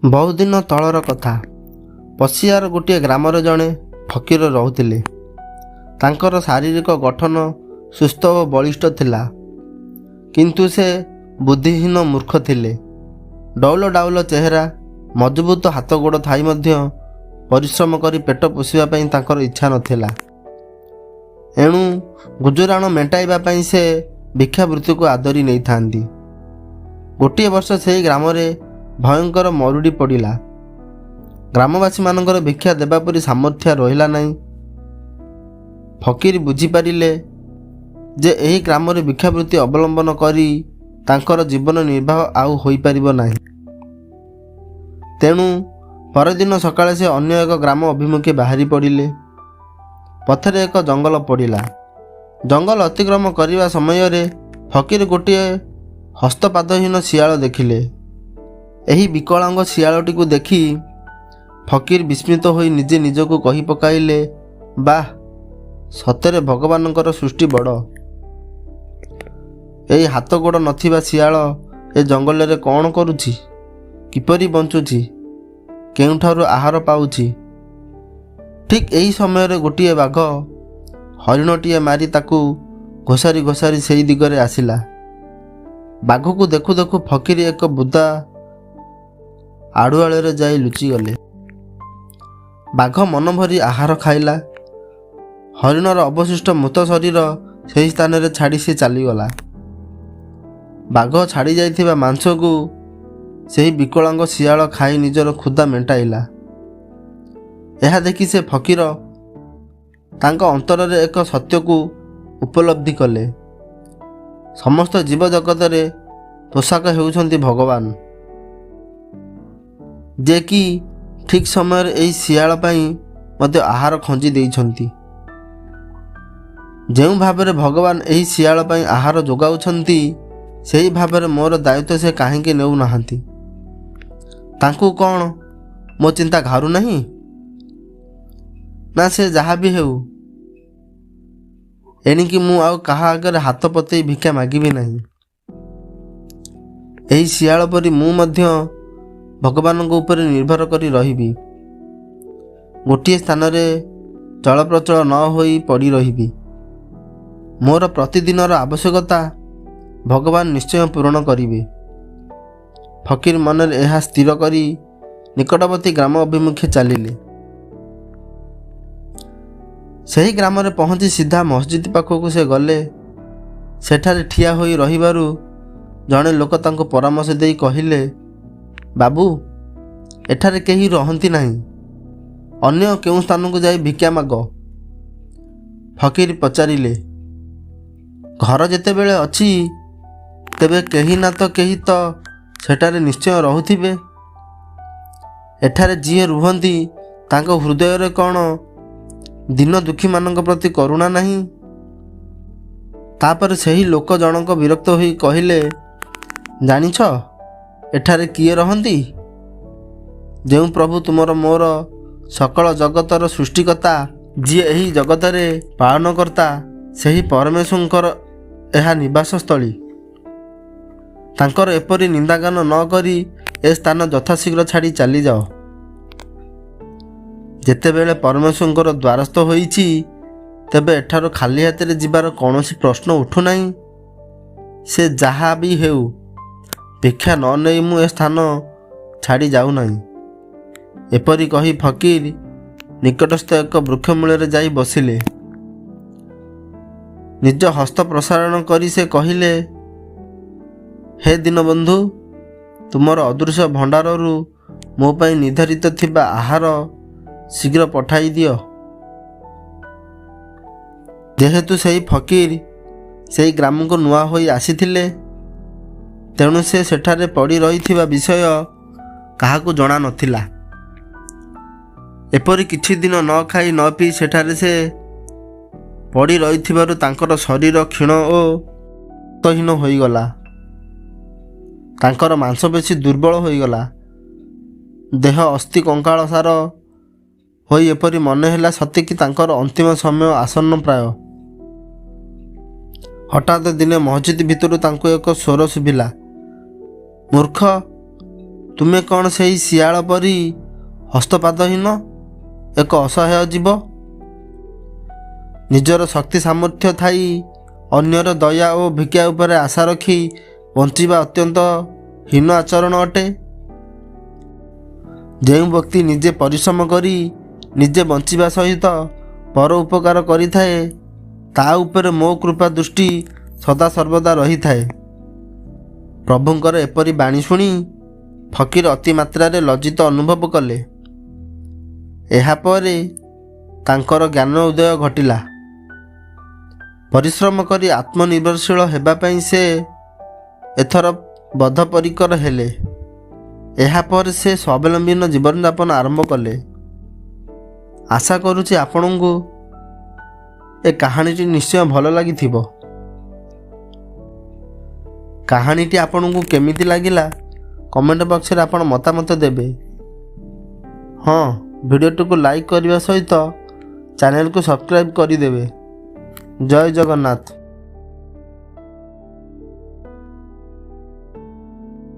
ବହୁଦିନ ତଳର କଥା। ପସିଆର ଗୋଟିଏ ଗ୍ରାମରେ ଜଣେ ଫକୀର ରହୁଥିଲେ। ତାଙ୍କର ଶାରୀରିକ ଗଠନ ସୁସ୍ଥ ଓ ବଳିଷ୍ଠ ଥିଲା, କିନ୍ତୁ ସେ ବୁଦ୍ଧିହୀନ ମୂର୍ଖ ଥିଲେ। ଡଉଲ ଡାଉଲ ଚେହେରା, ମଜବୁତ ହାତ ଗୋଡ଼ ଥାଇ ମଧ୍ୟ ପରିଶ୍ରମ କରି ପେଟ ପୋଷିବା ପାଇଁ ତାଙ୍କର ଇଚ୍ଛା ନଥିଲା। ଏଣୁ ଗୁଜୁରାଣ ମେଣ୍ଟାଇବା ପାଇଁ ସେ ଭିକ୍ଷାବୃତ୍ତିକୁ ଆଦରି ନେଇଥାନ୍ତି। ଗୋଟିଏ ବର୍ଷ ସେହି ଗ୍ରାମରେ ଭୟଙ୍କର ମରୁଡ଼ି ପଡ଼ିଲା। ଗ୍ରାମବାସୀମାନଙ୍କର ଭିକ୍ଷା ଦେବା ପରି ସାମର୍ଥ୍ୟ ରହିଲା ନାହିଁ। ଫକୀର ବୁଝିପାରିଲେ ଯେ ଏହି ଗ୍ରାମରେ ଭିକ୍ଷାବୃତ୍ତି ଅବଲମ୍ବନ କରି ତାଙ୍କର ଜୀବନ ନିର୍ବାହ ଆଉ ହୋଇପାରିବ ନାହିଁ। ତେଣୁ ପରଦିନ ସକାଳେ ସେ ଅନ୍ୟ ଏକ ଗ୍ରାମ ଅଭିମୁଖେ ବାହାରି ପଡ଼ିଲେ। ପଥରେ ଏକ ଜଙ୍ଗଲ ପଡ଼ିଲା। ଜଙ୍ଗଲ ଅତିକ୍ରମ କରିବା ସମୟରେ ଫକୀର ଗୋଟିଏ ହସ୍ତପାଦହୀନ ଶିଆଳ ଦେଖିଲେ। ଏହି ବିକଳାଙ୍ଗ ଶିଆଳଟିକୁ ଦେଖି ଫକୀର ବିସ୍ମିତ ହୋଇ ନିଜେ ନିଜକୁ କହି ପକାଇଲେ, "ବାଃ, ସତରେ ଭଗବାନଙ୍କର ସୃଷ୍ଟି ବଡ଼। ଏହି ହାତ ଗୋଡ଼ ନଥିବା ଶିଆଳ ଏ ଜଙ୍ଗଲରେ କ'ଣ କରୁଛି? କିପରି ବଞ୍ଚୁଛି? କେଉଁଠାରୁ ଆହାର ପାଉଛି?" ଠିକ୍ ଏହି ସମୟରେ ଗୋଟିଏ ବାଘ ହରିଣଟିଏ ମାରି ତାକୁ ଘୋଷାରି ଘୋଷାରି ସେହି ଦିଗରେ ଆସିଲା। ବାଘକୁ ଦେଖୁ ଦେଖୁ ଫକୀର ଏକ ବୁଦା ଆଢ଼ୁଆଳରେ ଯାଇ ଲୁଚିଗଲେ। ବାଘ ମନଭରି ଆହାର ଖାଇଲା। ହରିଣର ଅବଶିଷ୍ଟ ମୃତ ଶରୀର ସେହି ସ୍ଥାନରେ ଛାଡ଼ି ସେ ଚାଲିଗଲା। ବାଘ ଛାଡ଼ି ଯାଇଥିବା ମାଂସକୁ ସେହି ବିକଳାଙ୍ଗ ଶିଆଳ ଖାଇ ନିଜର କ୍ଷୁଧା ମେଣ୍ଟାଇଲା। ଏହା ଦେଖି ସେ ଫକୀର ତାଙ୍କ ଅନ୍ତରରେ ଏକ ସତ୍ୟକୁ ଉପଲବ୍ଧି କଲେ। ସମସ୍ତ ଜୀବଜଗତରେ ପୋଷକ ହେଉଛନ୍ତି ଭଗବାନ, ଯେ କି ଠିକ୍ ସମୟରେ ଏହି ଶିଆଳ ପାଇଁ ମଧ୍ୟ ଆହାର ଖଞ୍ଜି ଦେଇଛନ୍ତି। ଯେଉଁ ଭାବରେ ଭଗବାନ ଏହି ଶିଆଳ ପାଇଁ ଆହାର ଯୋଗାଉଛନ୍ତି, ସେହି ଭାବରେ ମୋର ଦାୟିତ୍ୱ ସେ କାହିଁକି ନେଉନାହାନ୍ତି? ତାଙ୍କୁ କ'ଣ ମୋ ଚିନ୍ତା ଘାରୁନାହିଁ? ନା, ସେ ଯାହା ବି ହେଉ, ଏଣିକି ମୁଁ ଆଉ କାହା ଆଗରେ ହାତ ପତେଇ ଭିକ୍ଷା ମାଗିବି ନାହିଁ। ଏହି ଶିଆଳ ପରି ମୁଁ ମଧ୍ୟ ଭଗବାନଙ୍କ ଉପରେ ନିର୍ଭର କରି ରହିବି। ଗୋଟିଏ ସ୍ଥାନରେ ଚଳପ୍ରଚଳ ନ ହୋଇ ପଡ଼ି ରହିବି। ମୋର ପ୍ରତିଦିନର ଆବଶ୍ୟକତା ଭଗବାନ ନିଶ୍ଚୟ ପୂରଣ କରିବେ। ଫକୀର ମନରେ ଏହା ସ୍ଥିର କରି ନିକଟବର୍ତ୍ତୀ ଗ୍ରାମ ଅଭିମୁଖେ ଚାଲିଲେ। ସେହି ଗ୍ରାମରେ ପହଞ୍ଚି ସିଧା ମସଜିଦ ପାଖକୁ ସେ ଗଲେ। ସେଠାରେ ଠିଆ ହୋଇ ରହିବାରୁ ଜଣେ ଲୋକ ତାଙ୍କୁ ପରାମର୍ଶ ଦେଇ କହିଲେ, "ବାବୁ, ଏଠାରେ କେହି ରହନ୍ତି ନାହିଁ। ଅନ୍ୟ କେଉଁ ସ୍ଥାନକୁ ଯାଇ ଭିକ୍ଷା ମାଗ।" ଫକୀର ପଚାରିଲେ, "ଘର ଯେତେବେଳେ ଅଛି, ତେବେ କେହି ନା ତ କେହି ତ ସେଠାରେ ନିଶ୍ଚୟ ରହୁଥିବେ। ଏଠାରେ ଯିଏ ରୁହନ୍ତି, ତାଙ୍କ ହୃଦୟରେ କ'ଣ ଦୀନ ଦୁଃଖୀମାନଙ୍କ ପ୍ରତି କରୁଣା ନାହିଁ?" ତାପରେ ସେହି ଲୋକ ଜଣକ ବିରକ୍ତ ହୋଇ କହିଲେ, "ଜାଣିଛ ଏଠାରେ କିଏ ରହନ୍ତି? ଯେଉଁ ପ୍ରଭୁ ତୁମର, ମୋର, ସକଳ ଜଗତର ସୃଷ୍ଟିକର୍ତ୍ତା, ଯିଏ ଏହି ଜଗତରେ ପାଳନକର୍ତ୍ତା, ସେହି ପରମେଶ୍ୱରଙ୍କର ଏହା ନିବାସସ୍ଥଳୀ। ତାଙ୍କର ଏପରି ନିନ୍ଦାଗାନ ନ କରି ଏ ସ୍ଥାନ ଯଥାଶୀଘ୍ର ଛାଡ଼ି ଚାଲିଯାଅ। ଯେତେବେଳେ ପରମେଶ୍ୱରଙ୍କର ଦ୍ୱାରସ୍ଥ ହୋଇଛି, ତେବେ ଏଠାରୁ ଖାଲି ହାତରେ ଯିବାର କୌଣସି ପ୍ରଶ୍ନ ଉଠୁନାହିଁ। ସେ ଯାହା ବି ହେଉ, ଭିକ୍ଷା ନ ନେଇ ମୁଁ ଏ ସ୍ଥାନ ଛାଡ଼ି ଯାଉନାହିଁ।" ଏପରି କହି ଫକୀର ନିକଟସ୍ଥ ଏକ ବୃକ୍ଷ ମୂଳରେ ଯାଇ ବସିଲେ। ନିଜ ହସ୍ତ ପ୍ରସାରଣ କରି ସେ କହିଲେ, "ହେ ଦୀନବନ୍ଧୁ, ତୁମର ଅଦୃଶ୍ୟ ଭଣ୍ଡାରରୁ ମୋ ପାଇଁ ନିର୍ଦ୍ଧାରିତ ଥିବା ଆହାର ଶୀଘ୍ର ପଠାଇ ଦିଅ।" ଯେହେତୁ ସେହି ଫକୀର ସେହି ଗ୍ରାମକୁ ନୂଆ ହୋଇ ଆସିଥିଲେ, ତେଣୁ ସେ ସେଠାରେ ପଡ଼ି ରହିଥିବା ବିଷୟ କାହାକୁ ଜଣା ନଥିଲା। ଏପରି କିଛି ଦିନ ନ ଖାଇ ନ ପିଇ ସେଠାରେ ସେ ପଡ଼ି ରହିଥିବାରୁ ତାଙ୍କର ଶରୀର କ୍ଷୀଣ ଓ ରକ୍ତହୀନ ହୋଇଗଲା। ତାଙ୍କର ମାଂସପେଶୀ ଦୁର୍ବଳ ହୋଇଗଲା। ଦେହ ଅସ୍ଥି କଙ୍କାଳ ସାର ହୋଇ ଏପରି ମନେ ହେଲା, ସତେ କି ତାଙ୍କର ଅନ୍ତିମ ସମୟ ଆସନ୍ନ ପ୍ରାୟ। ହଠାତ୍ ଦିନେ ମସଜିଦ ଭିତରୁ ତାଙ୍କୁ ଏକ ସ୍ୱର ଶୁଭିଲା, "ମୂର୍ଖ, ତୁମେ କ'ଣ ସେଇ ଶିଆଳ ପରି ହସ୍ତପାଦହୀନ ଏକ ଅସହାୟ ଜୀବ? ନିଜର ଶକ୍ତି ସାମର୍ଥ୍ୟ ଥାଇ ଅନ୍ୟର ଦୟା ଓ ଭିକ୍ଷା ଉପରେ ଆଶା ରଖି ବଞ୍ଚିବା ଅତ୍ୟନ୍ତ ହୀନ ଆଚରଣ ଅଟେ। ଯେଉଁ ବ୍ୟକ୍ତି ନିଜେ ପରିଶ୍ରମ କରି ନିଜେ ବଞ୍ଚିବା ସହିତ ପର ଉପକାର କରିଥାଏ, ତା ଉପରେ ମୋ କୃପା ଦୃଷ୍ଟି ସଦାସର୍ବଦା ରହିଥାଏ। ପ୍ରଭୁଙ୍କର ଏପରି ବାଣୀ ଶୁଣି ଫକୀର ଅତିମାତ୍ରାରେ ଲଜ୍ଜିତ ଅନୁଭବ କଲେ। ଏହାପରେ ତାଙ୍କର ଜ୍ଞାନ ଉଦୟ ଘଟିଲା। ପରିଶ୍ରମ କରି ଆତ୍ମନିର୍ଭରଶୀଳ ହେବା ପାଇଁ ସେ ଏଥର ବଦ୍ଧପରିକର ହେଲେ। ଏହାପରେ ସେ ସ୍ୱାବଲମ୍ବୀ ଜୀବନଯାପନ ଆରମ୍ଭ କଲେ। ଆଶା କରୁଛି ଆପଣଙ୍କୁ ଏ କାହାଣୀଟି ନିଶ୍ଚୟ ଭଲ ଲାଗିଥିବ। କାହାଣୀଟି ଆପଣଙ୍କୁ କେମିତି ଲାଗିଲା, କମେଣ୍ଟ ବକ୍ସରେ ଆପଣ ମତାମତ ଦେବେ। ହଁ, ଭିଡ଼ିଓଟିକୁ ଲାଇକ୍ କରିବା ସହିତ ଚ୍ୟାନେଲକୁ ସବସ୍କ୍ରାଇବ୍ କରିଦେବେ। ଜୟ ଜଗନ୍ନାଥ।